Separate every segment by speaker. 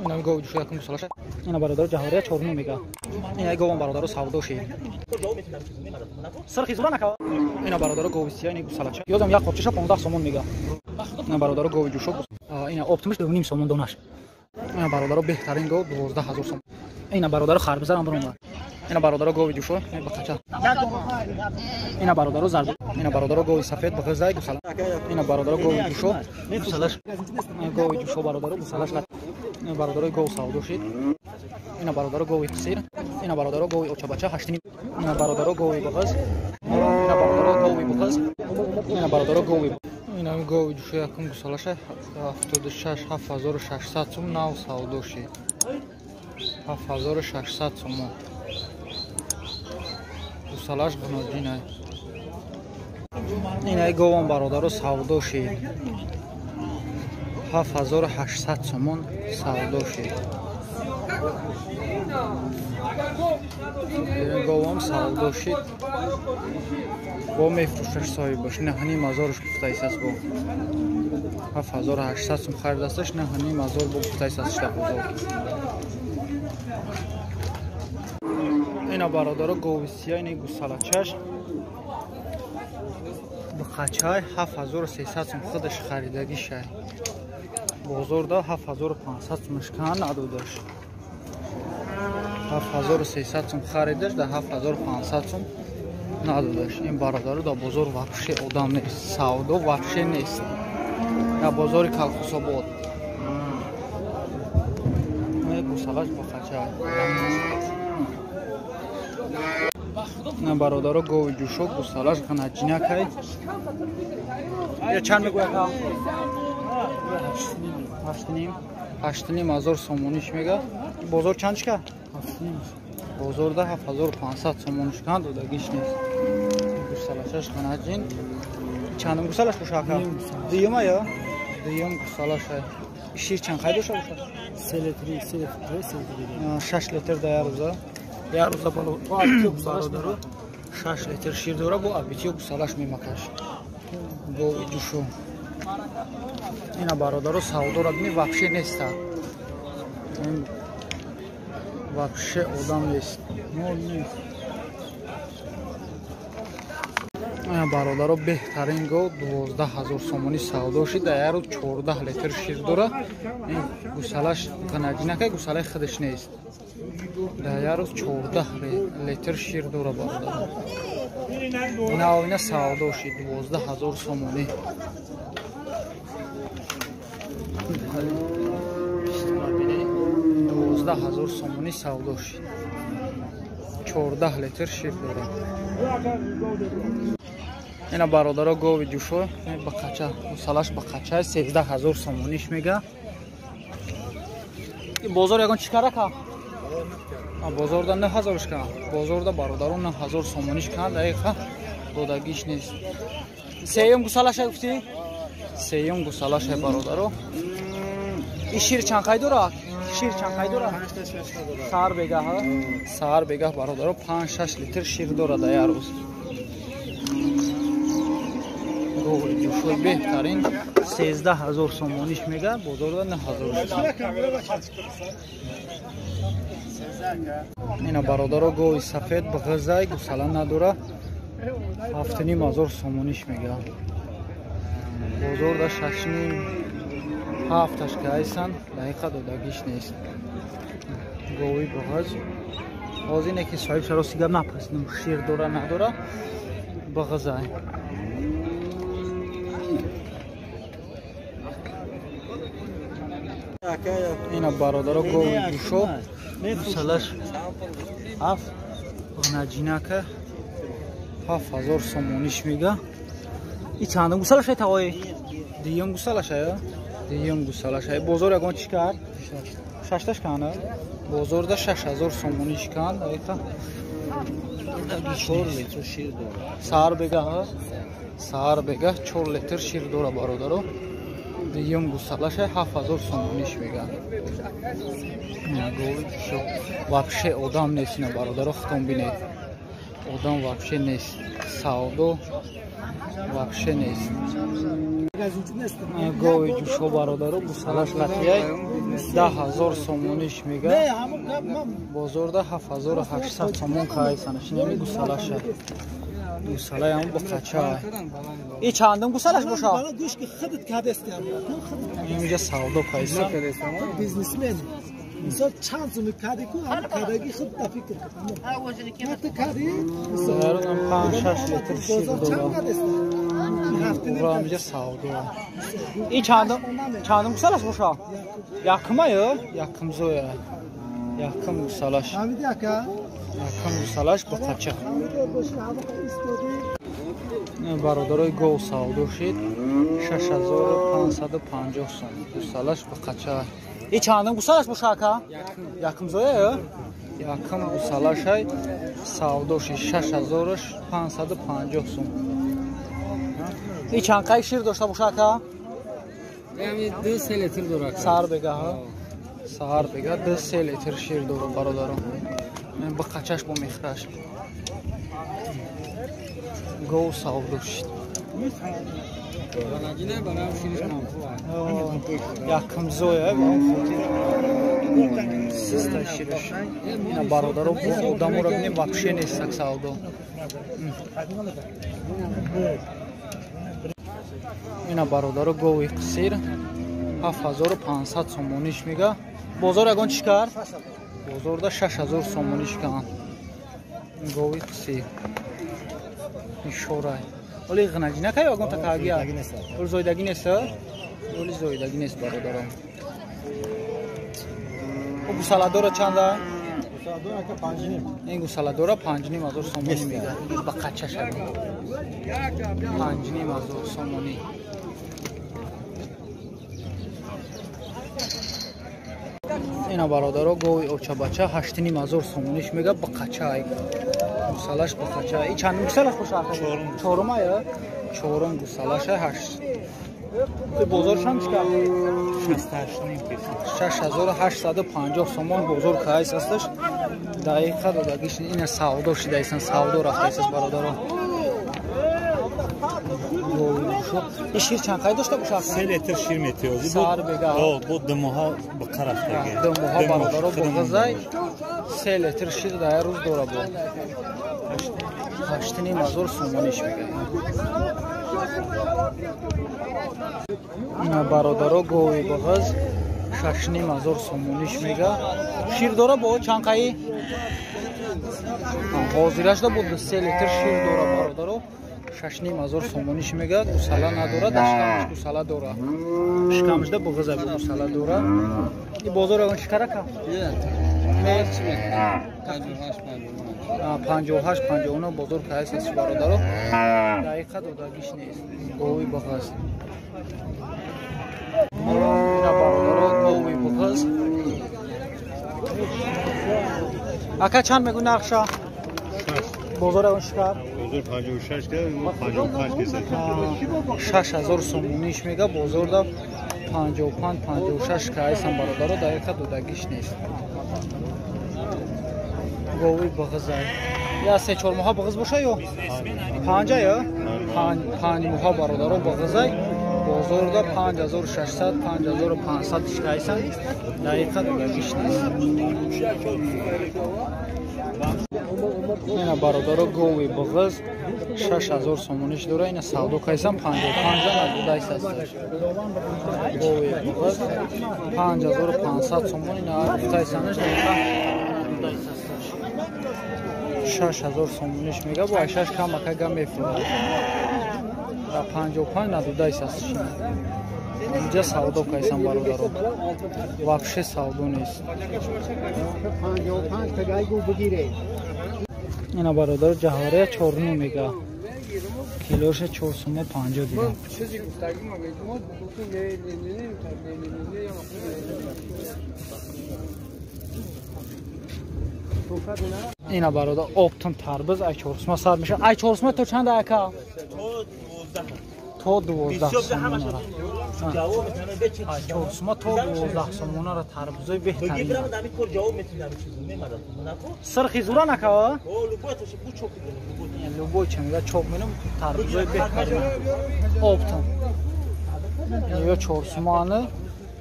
Speaker 1: Ина гови ҷӯшо якум гусалаша. Ина бародаро ҷаҳория 4 мега. Ина говон бародаро савдо шид. Сирхи зура нака. Ина бародаро гови сия ина гусалача. Ёзам як қопчаша 15 сомон мега. Ина бародаро гови ҷӯшо. Ина оптимиш 2.5 сомон донаш. Ина бародаро беҳтарин гов 12,000 сомон. Ина бародаро харбизарам баромад. Ина бародаро гови ҷӯшо бақача. Ина бародаро зард. Ина бародаро гови сафед бағизай гусала. Ина бародаро гови ҷӯшо гусалаш. Гови ҷӯшо бародаро гусалаш. Ина бародаро гов савдо шид. Ина бародаро гови қисир. Ина бародаро гови очабача 8.5. Ина бародаро гови бағиз. Ина бародаро гови бағиз. Ина бародаро гови. Ина гови ҷӯшо якум гусалаша 76 7600 сум нав савдо шид. 7600 сум. Гусалаш ғуноҷинай. Инай говон бародаро савдо шид. 7800 сомон савдо шид. Говон савдо шид. Бо мефурӯшаш соҳибаш 9,5 ҳазорш гуфтаисаст бо. 7800 сум харидасташ 9,5 ҳазор бо гуфтаисаст шда бозор. Ина бародаро гови сия ини гусалачаш бақачай 7300 сум худаш харидагишай. Бозорда 7500 сумаш кан надодаш. 7300 сум харидаш да 7500 сум надодаш. Ин бародаро дар бозор вообще одам нест, савдо вообще нест. Дар бозори Калхусобод. Гусалаш бақачай. На бародаро гови ҷӯшо гусалаш ғанаҷинакай. Я чанд мегӯяд? 8.5. 8.5 ҳазор сомониш мега. Бозор чанд шка? 7.5. Бозорда 7500 сомониш кан додагиш нест. Гусалашаш ғанаҷин. Чандум гусалаш боша ака? Дуюма ё? Дуюм гусалаша. Шир чанд қай доша боша?
Speaker 2: 3 литр, 3 литр, 3 литр.
Speaker 1: 6 литр да як рӯза. Як рӯза бародаро 6 литр шир дора бо абитиё гусалаш мемакаш. Гови ҷӯшо. Ина бародаро савдора бини вообще неста. Вообще одам нест. Мол нест. Ина бародаро беҳтарин гов 12,000 сомонӣ савдо шид. Дар як рӯз 14 литр шир дора. Ин гусалаш ғанаҷинакай гусалаи худаш нест. Дар як рӯз 14 литр шир дора бародаро. Навина савдо шид 12,000 сомонӣ. 12,000 сомонӣ савдо шид. 14 литр шир дора. Ина бародаро гови ҷӯшо бақача, гусалаш бақача 13,000 сомониш мега. Бозор ягон чӣ карака? Бозорда 9,000 кан. Бозорда бародаро 9,000 сомониш кан, дақиқа додагиш нест. Сеюм гусалаша гуфтӣ? Сеюм гусалаша бародаро. И шир чанд қай дора? Шир чанд қай дора? Саҳар бегаҳ, саҳар бегаҳ бародаро 5-6 литр шир дора дар як рӯз. Гови ҷӯшои беҳтарин 13,000 сомониш мега, бозорда 9,000. Ина бародаро гови сафед бағизай гусала надора 7,5 ҳазор сомониш мега. Бозорда 6,5 7 ки айсан, дақиқа додагиш нест. Гови бағиз. Ҳозир ине ки соҳиб шароси гап напурсидем, шир дора надора, бағизай. Ина бародаро гови ҷӯшо гусалаш 7 ғанаҷинака 7,000 сомониш мега. И чандум гусалаш ай тағои? Дуюм гусалаш ай? Дуюм гусалаш ай. Бозор ягон чӣ кард? Шашташ кана? Бозорда 6,000 сомониш канд. Дақиқа
Speaker 2: 4 литр шир дора.
Speaker 1: Саҳар бегаҳ, саҳар бегаҳ 4 литр шир дора бародаро. Дуюм гусалаша 7,000 сомониш мега. Вообще одам нест ина бародаро, худтон бинед. Одам вообще нест. Савдо вообще нест. Гови ҷӯшо бародаро гусалаш латияй 10 000 сомониш мега. Бозорда 7800 сомон кайсанаш. Инами гусалаша. Гусалаи ҳам бо қача. И чандум гусалаш боша? Инҷа савдо кайса.
Speaker 2: Бизнесмен. Мисол чанд суми кади ку, ҳам кадаги худ да фикр кун. Вақте кади,
Speaker 1: мисол 5-6 литр шир дора. Ура инҷа савдо. И чандум гусалаш боша? Якума ё? Якум зоя. Якум гусалаш. Якум гусалаш бо қача. Бародарои гов савдо шид 6550 сом. Гусалаш бо қача. И чандум гусалаш боша ака? Якум зоя ё? Якум гусалашай савдо шид 6550 сом. И чанд қай шир дошта боша ака?
Speaker 2: 2-3 литр дора.
Speaker 1: Саҳар бега ҳа? Саҳар бега 2-3 литр шир дора бародарон. Бо қачаш бо мехраш. Гов савдо шид. Якум зоя ба он хотир систа шираш. Ина бародаро одаморо бинем вообще нестак савдо. Ина бародаро гови қисир 7500 сомониш мега. Бозор ягон чӣ кард? Бозорда 6000 сомониш кан. Гови қисир. Ишорай. Оли ғнаҷи накай ягон такагия? Оли зоидаги нест? Оли зоидаги нест бародарон. О гусаладора чанда? Ин гусаладора 5500 сомонӣ мега. Ба қача шава. 5500 сомонӣ. Ина бародаро гови очабача 8500 сомониш мега ба қача ай. Гусалаш ба қача. И чанд гусалаш боша? Чорум ая? Чорум гусалаш 8. Бозор чанд чӣ кард? 6850 сомон бозор кайс асташ. Дақиқа додагиш ина савдо шидаисан, савдо рафтаисас бародаро. И шир чанд қай дошта боша?
Speaker 3: 3 литр шир метиёзи.
Speaker 1: Саҳар бега.
Speaker 3: О, бо ду моҳа ба қарафтаги.
Speaker 1: Ду моҳа бародаро бо ғизай 3 литр шир дар рӯз дора бо. 8500 сомониш мега. Бародаро гови бағаз 6500 сомониш мега. Шир дора бо чанд қаи? Ҳозирашда бо 3 литр шир дора бародаро. 6500 сомониш мега. Гусала надора, дар шикамаш гусала дора. Шикамашда бағаза бо гусала дора. И бозор ягон чӣ карака? 58 59 бозор кайс аст бародаро. Дақиқа додагиш нест. Гови бағаз. Ина бародаро гови бағаз. Ака чанд мегӯ нархша? Бозор ягон чӣ кард?
Speaker 3: Бозор 56 кард, 55 кесад.
Speaker 1: 6000 сомониш мега бозорда 55 56 кайсан бародаро дақиқа додагиш нест. Гови бағызай. Я 3-4 моҳа бағыз боша ё? Панҷа ё? 5 моҳа бародаро бағызай. Бозорда 5600 5500 шикайсан. Дақиқа додагиш нест. Ина бародаро гови бағыз 6000 сомониш дора. Ина савдо кайсан 55 надодайс асташ. Гови бағыз 5500 сомон ина гуфтайсанаш дақиқа надодайс асташ. 6000 сомониш мега бо 6 камака га мефурад. Да 55 надодайс асташ. Инҷа савдо кайсан бародаро. Вообще савдо нест. Ина бародаро ҷаҳвария 4 мега. Килоша 4 сомон 50 дирам. Ина бародар оптом тарбуз ай 4 сомон сар меша. Ай 4 сомон то чанд ака? То 12 сомон. Ай 4 сомон то 12 сомон ра тарбузои беҳтарин. Сирхи зура нака? Любой ча мега чоп менам тарбузои беҳтарин. Оптом. Ё 4 суманы,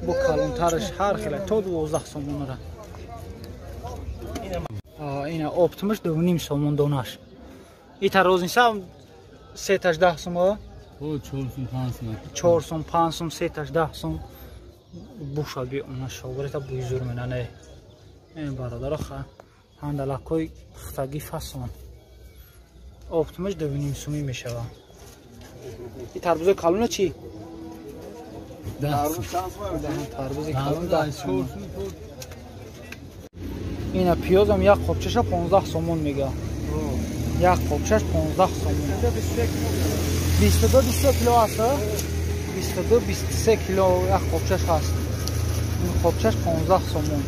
Speaker 1: бу калонтараш ҳар хела то 12 сомонра. Ина оптимаш 2.5 сомон донаш. Ита розница сеташ 10 сом,
Speaker 3: 4 сом 5 сом.
Speaker 1: 4 сом 5 сом сеташ 10 сом. Буша би она шогрета буи зур менане. Ин бародаро ҳандалакҳои пухтагӣ фасон. Оптимаш 2.5 сомӣ мешавад. И тарбузои калона чӣ? Тарбузи калон 10 сом. Ина пиёзам як қопчаша 15 сомон мега. Як қопчаш 15 сомон. 22-23 кило аст? 22-23 кило як қопчаш ҳаст. Ин қопчаш 15 сомон.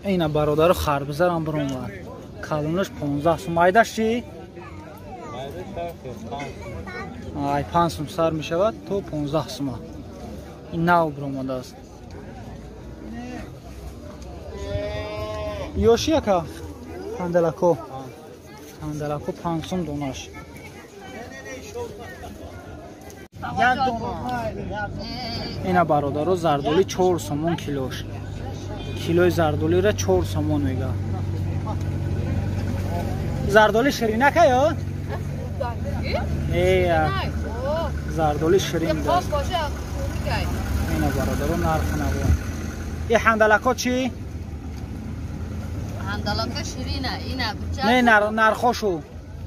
Speaker 1: Ина бародару харбузарам биромад. Калонаш 15 сом. Айдаш чӣ? Ай 5 сом сар мешавад то 15 сома. Ин нав биромадааст. Ёши яка? Ҳандалако. Ҳандалако 5 сом донаш. Як дона. Ина бародаро зардоли 4 сомон килош. Килои зардолиро 4 сомон мега. Зардоли ширинака ё? Э, зардоли ширин. Ина бародаро нарх наво. И ҳандалако чӣ?
Speaker 4: Ҳандалако ширина, ина буча.
Speaker 1: Не, нархошу.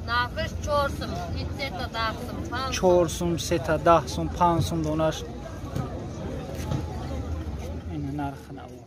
Speaker 4: Нархаш 4 сом, 3 та 10 сом, 5
Speaker 1: 4 сом, 3 та 10 сом, 5 сом донаш. Ина нарх наво.